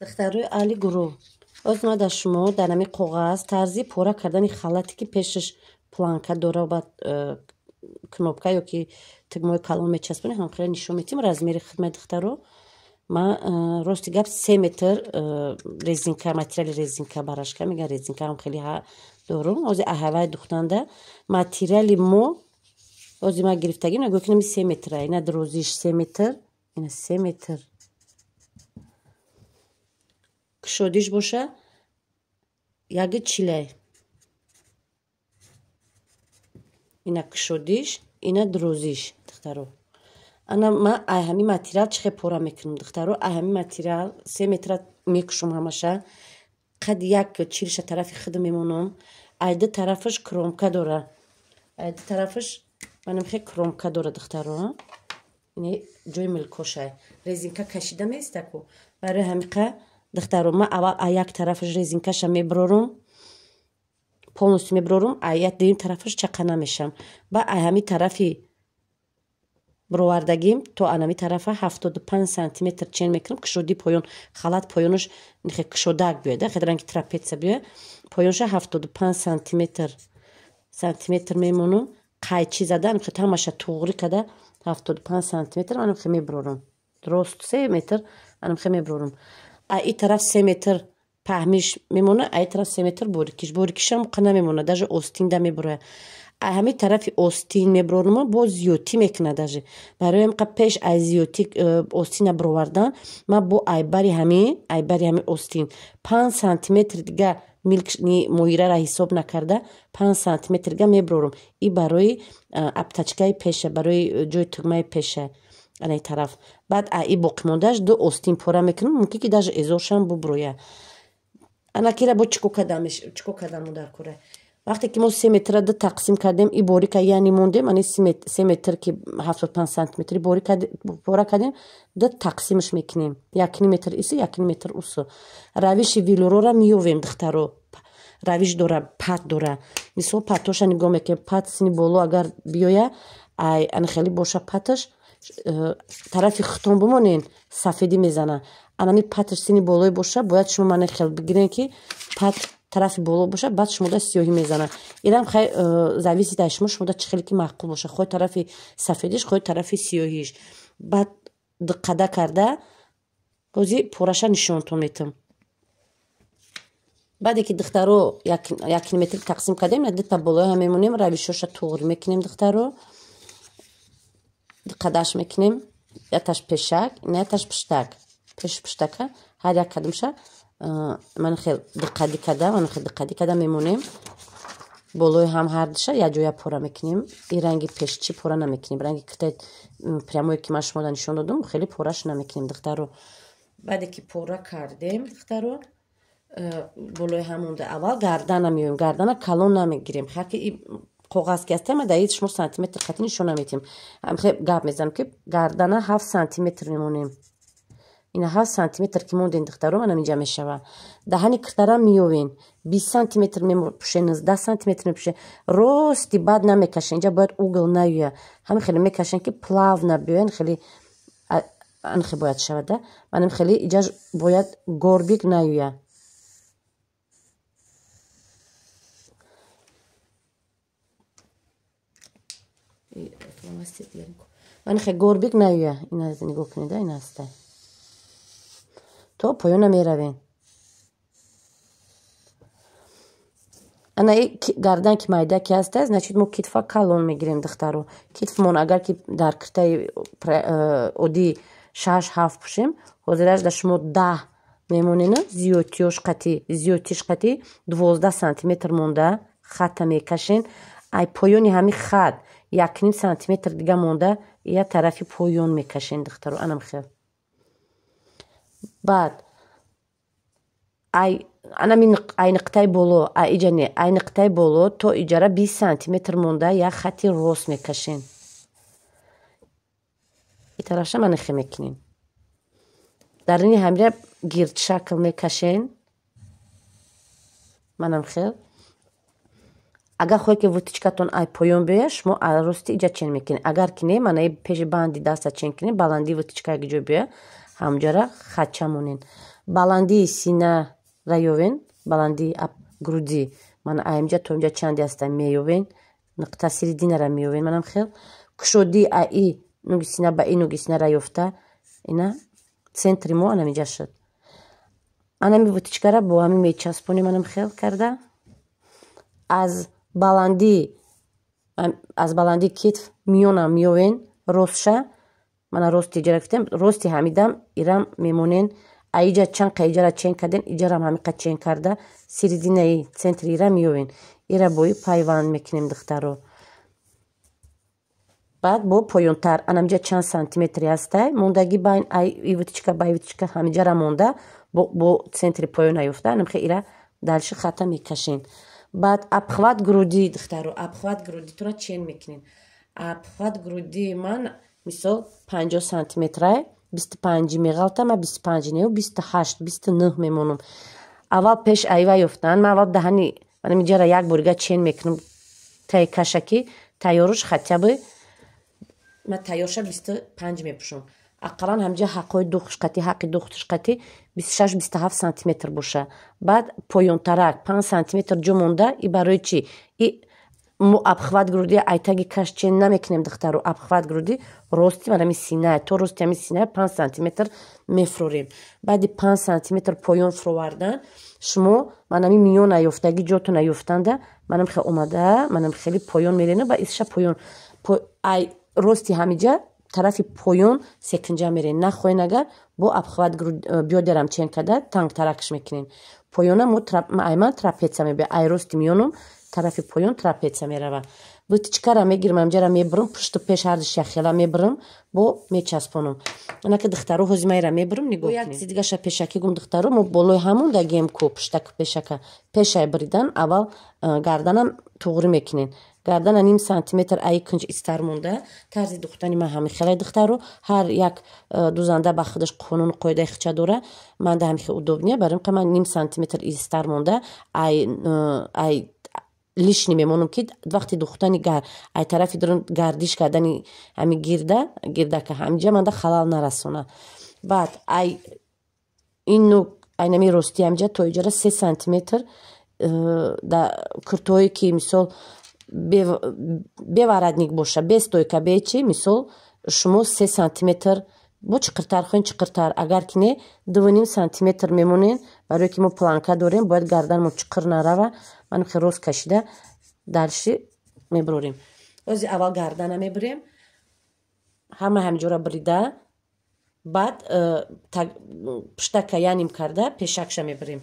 Духтарои аҳли гурӯҳ, ҳозир ман дар шумо дар ҳамин коғаз тарзи пора кардани халате, ки пешаш планка дора ва кнопка ё ки тугмаҳои калон мечаспонем, ҳамхела нишон медиҳем размери хидмати духтаро. Ман рости гап 3 метр резинка, материали резинка барашка мегӯян, резинка ҳам хеле дорум. Ҳозир аҳавай духтанда материали мо ҳозир ман гирифтагим, нагӯ ки нами 3 метра, ина дурозиш 3 метр, ина 3 метр. Кушодиш боша яги чилай. Ина кушодиш, ина дурозиш, духтаро. Ана ман ай ҳамин материал чӣ хел пора мекунам, духтаро? Ай ҳамин материал 3 метра мекушам ҳамаша. Қад як чилша тарафи худ мемонам. Ай ду тарафаш кромка дора. Ай ду тарафаш манам хел кромка дора, духтаро. Ин ҷои милкошай. Резинка кашида местаку. Барои ҳамиқа, духтаро, ман аввал ай як тарафаш резинкаша меброрум, полностью меброрум, ай як дуюм тарафаш чақа намешам. Ба ай ҳамин тарафи бировардагим то анами тарафа 75 сантиметр чен мекунам. Кушоди поён халат поёнаш нихе кушодак биёяд, хел ранги трапеция биёяд. Поёнша 75 сантиметр мемонам. Қайчи зада нихе ҳамаша туғри када 75 сантиметр манам хе меброрум. Рост 3 метр анам хе меброрум. А и тараф 3 метр паҳмиш мемона, а и тараф 3 метр борикиш. Борикишам қа намемона, даже остин да меброяд. А ҳамин тарафи остин меброрум, боз зиёдтӣ мекунад даже. Барои ҳамин қа пеш аз зиёдтӣ остина бировардан, ман бо айбари ҳамин остин 5 сантиметр дига милк моирара ҳисоб накарда 5 сантиметр дига меброрум. И барои аптачкаи пеша, барои ҷои тугмаи пеша анаи тараф. Баъд а и боқимондааш ду остин пора мекунам, мумкин ки даже эзоршам буброя. Ана кира бо чико кардам, чико кардам дар кора. Вақте ки мо 3 метра ду тақсим кардем, и борика яъне мондем, ани 3 метр ки 75 сантиметри борика пора кардем, ду тақсимаш мекунем. 1,5 метр ису, 1,5 метр усу. Равиши велюрора меёвем, духтаро. Равиш дора, пат дора. Мисол патоша нигоҳ мекунем, пат сини боло агар биёя, ай ана хеле боша паташ, тарафи хутон бимонен, сафедӣ мезана. Анами паташ сини болои боша, бояд шумо мана хел бигирен ки пат тарафи боло боша, баъд шумода сиёҳӣ мезана. Инам хай зависит аз шумо, шумода чӣ хеле ки маъқул боша, хоҳ тарафи сафедиш, хоҳ тарафи сиёҳиш. Баъд диққада карда ҳозир пораша нишонтон метам. Баъде ки духтаро як метр тақсим кардем, дута болои ҳам мемонем, равишоша туғри мекунем, духтаро. Диққадаш мекунем, яташ пешак, яташ пуштак. Пеш пуштака ҳар як кадамша ман хел диққадӣ карда, ман хел диққадӣ карда мемонем. Болои ҳам ҳар душа як ҷоя пора мекунем. И ранги пешчи пора намекунем. Ранги китай прямое ки ман шумода нишон додам, хеле пораш намекунем, духтаро. Баъде ки пора кардем, духтаро, болои ҳам монда аввал гардана меоем. Гардана калон намегирем. Ҳар ки коғаз ки ҳастем, дар шумо сантиметр хати нишон наметем. Хел гап мезанам ки гардана 7 сантиметр мемонем. Ина 7 сантиметр ки мондем, духтаро, манам инҷа мешава. Даҳани киртара меёвен. 20 сантиметр мепӯшен, 19 сантиметр мепӯшен. Рости бад намекашен. Инҷа бояд угол наёя. Ҳамин хеле мекашен ки плавно биёян, хеле анхе бояд шавад, да? Манам хеле инҷа бояд горбик наёя. Ман хе горбик наёя. Ина нигоҳ кунед, ина аста. То поёна меравем. Ана гардан ки майда ки ҳаста, значит мо китфа калон мегирем, духтаро. Китфмон агар ки дар киртаи оддӣ 6-7 пӯшем, ҳозираш дар шумо 10 мемонена, зиёдтиёш қати, зиёдтиш қати 12 сантиметр монда хатта мекашен. Ай поёни ҳамин хат 1,5 сантиметр дига монда, я тарафи поён мекашен, духтаро, анам хел. Баъд ай анами ай нуқтаи боло, ай иҷа не, ай нуқтаи боло то иҷара 20 сантиметр монда як хати рост мекашен. И тарафша манихе мекунем. Дар ини ҳамира гирд шакл мекашен. Манам хел. Агар хоҳед ки вутичкатон ай поён биёяд, шумо рости иҷа чен мекунед. Агар ки не, манаи пеши банди даста чен кунед, баландии вутичка як ҷой биёяд, ҳамҷара хатча монед. Баландии синара ёвен, баландии груди. Мана аимҷа то инҷа чанде ҳаста меёвен. Нуқта серединара меёвен манам хел. Кушодии аи нуги сина ба и нуги синара ёфта, ина центри мо анамиҷа шуд. Анами выточкара бо ҳамин мечаспонем анам хел карда. Аз баландии китф миёна меёвен, ростша. Мана рости иҷара гуфтем, рости ҳамидам ирам мемонен. Аиҷа чанд қа иҷара чен карден, иҷарам ҳамиқа чен карда, серединаи центри ира меёвен. Ира бои пайванд мекунем духтаро. Баъд бо поёнтар анамиҷа чанд сантиметри ҳастай, мондаги байн ай и выточка ба и выточка ҳамиҷара монда, бо центри поёна ёфта, анамхе ира дальше хата мекашен. Баъд обхват груди духтаро, обхват грудитона чен мекунем. Обхват груди ман мисол 50 сантиметрай, 25 меғалта, ман 25 не, 28, 29 мемонам. Аввал пеш айва ёфтан, ман аввал даҳани манам иҷара як борига чен мекунам таи кашаки, тайёруш хотя бы ман тайёрша 25 мепӯшам. Ақаллан ҳамҷа ҳаққои духш қати, ҳаққи духтш қати 26, 27 сантиметр боша. Баъд поёнтарак 5 сантиметр ҷо монда, и барои чӣ? И мо обхват груди айтаги каш чен намекунем духтаро. Обхват груди рости манами синае, то рости ҳами синае 5 сантиметр мефурорем. Баъди 5 сантиметр поён фуровардан, шумо манами миёна ёфтаги ҷотона ёфтанда, манам хел омада, манам хеле поён мерена ба исша поён. Ай рости ҳамиҷа тарафи поён секинҷа мерен. Нахоҳен агар бо обхват бёдерам чен карда тангтаракш мекунем. Поёна мо айман трапеция мебия, ай рости миёнум тарафи поён трапеция мерава. Выточкара мегирам, амҷара мебурам, пушту пеш ҳардиш яхела мебурам, бо мечаспонам. Анака духтаро ҳози майра мебурам, нигоҳ кунед. Як чизи дигаша пешакӣ гум духтаро, мо болои ҳамон дагем ку пуштаку пешака. Пешай буридан аввал гарданам туғрӣ мекунем. Гардана ним сантиметр аи кунҷ истар монда. Тарзи духтани ман ҳами хелай духтаро, ҳар як дузанда ба худаш қонуну қоидаи хича дора. Ман да ҳами хел удобния, барои ин ман ним сантиметр истар монда, ай лишний мемонам ки вақти духтани ай тарафи дурун гардиш кардани ҳами гирда, гирдака ҳамиҷа манда халал нарасона. Баъд ай ин нук ай нами рости ҳамиҷа то иҷара 3 сантиметр да куртоҳое ки мисол беворотник боша, бе стойка, бе чи, мисол шумо 3 сантиметр бо чиқиртар хоҳед чиқиртар, агар ки не 2,5 сантиметр мемонен. Барое ки мо планка дорем, бояд гарданмо чиқир нарава. Ман хел рост кашида дальше мебурорем. Ози аввал гардана мебурем, ҳама ҳамиҷора бурида, баъд пуштака яним карда пешакша мебурем.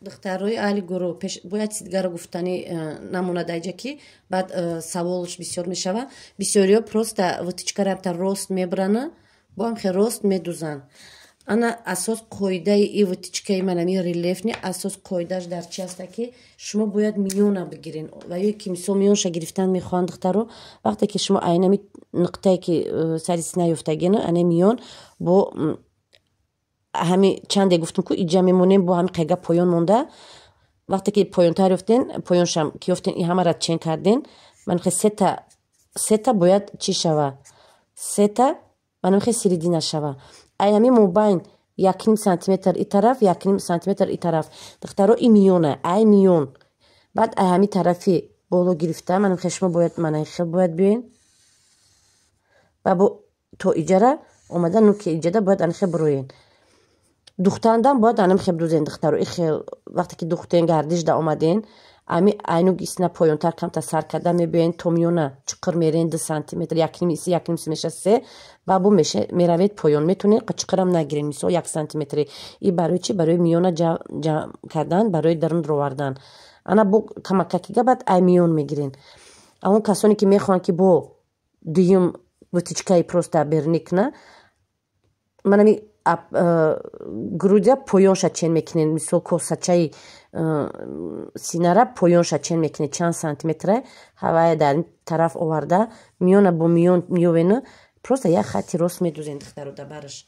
Духтарои аҳли гурӯҳ бояд чизи дигарро гуфтанӣ намонад айҷа ки баъд саволш бисёр мешава. Бисёриҳо просто выточкара та рост мебурана, бо ҳам хел рост медузанд. Ана асос қоидаи и выточкаи манами релефни асос қоидааш дар чи аста ки шумо бояд миёна бигирен. Ва ё ки мисол миёнша гирифтан мехоҳанд духтаро, вақте ки шумо айнами нуқтае ки сари сина ёфтагино, ана миён бо ҳами чанде гуфтум ку иҷа мемонем бо ҳами қайга поён монда. Вақте ки поёнтар ёфтен, поёншам ки ёфтен, и ҳамара чен карден, ман хе сета бояд чӣ шава? Сета манам хе середина шава. Ай ҳами мобайн 1,5 сантиметр и тараф, 1,5 сантиметр и тараф. Духтаро и миёна, ай миён. Баъд ай ҳами тарафи боло гирифта, манам хе шумо бояд мана хел бояд биёен. Ва бо то иҷара омада нуки иҷада бояд ана хел бироен. Духтандам бояд анам хеб дузен, духтаро. И хел вақте ки духтен, гардиш да омаден, ами айну гисна поёнтар камта сар карда мебиёен, то миёна чиқир мерен, 2 сантиметр, якним иси, якним меша, се ва бо меравед поён. Метонед чиқирам нагирен, мисол, 1 сантиметри. И барои чи? Барои миёна ҷамъ кардан, барои дарун ровардан. Ана бо камакакига баъд ай миён мегирен. Он касоне ки мехоҳанд, ки бо дуюм вытачкаи просто берунӣ куна, манами грудя поёнша чен мекунед, мисол, косачаи синара поёнша чен мекунед, чанд сантиметра ҳавая дар ин тараф оварда, миёна бо миён меёвену просто як хати рост медузен, духтаро, да бараш.